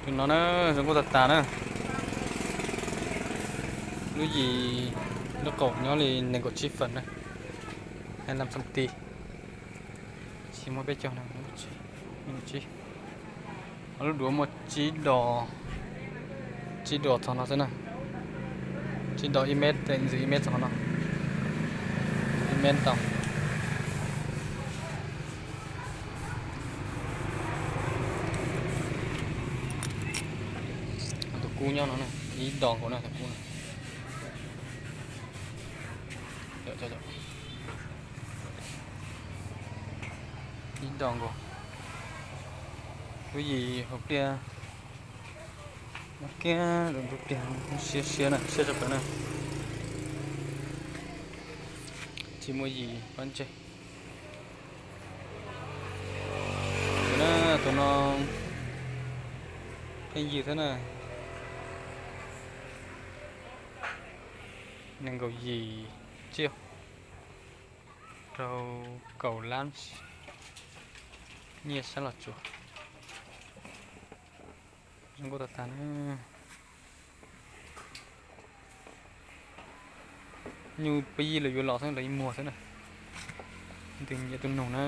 Tus no na, zoo nkauj tas tas na. Lub yim, lub qaum nyob li nees nkaum tsib feem na, hai mươi lăm xăng ti. Tsis muaj peb caug na, nees nkaum tsib. Lub duav muaj tsib dos, tsib dos txog no xwb na. Tsib dos ib mev, ntxiv ib mev txog no, ib mev tau. Tus kub nyob no, ib dos nkaus na tus kub na. Ib dos nkaus. Lub yim hauv pliaj, kiag ntug pliaj, siab siab na, siab tshaj plaws na. Tsis muaj yim pab ntseg. Tus no, tus no pheej yig thiab na. Nees nkaum yim tsiaj, rau kaum lab nyiaj sab los tsuas. Zoo nkauj tas tas na. Nyuj peb yig lawv yuav los xwb, lawv ib muag xwb na. Tus nyiam tus nug na.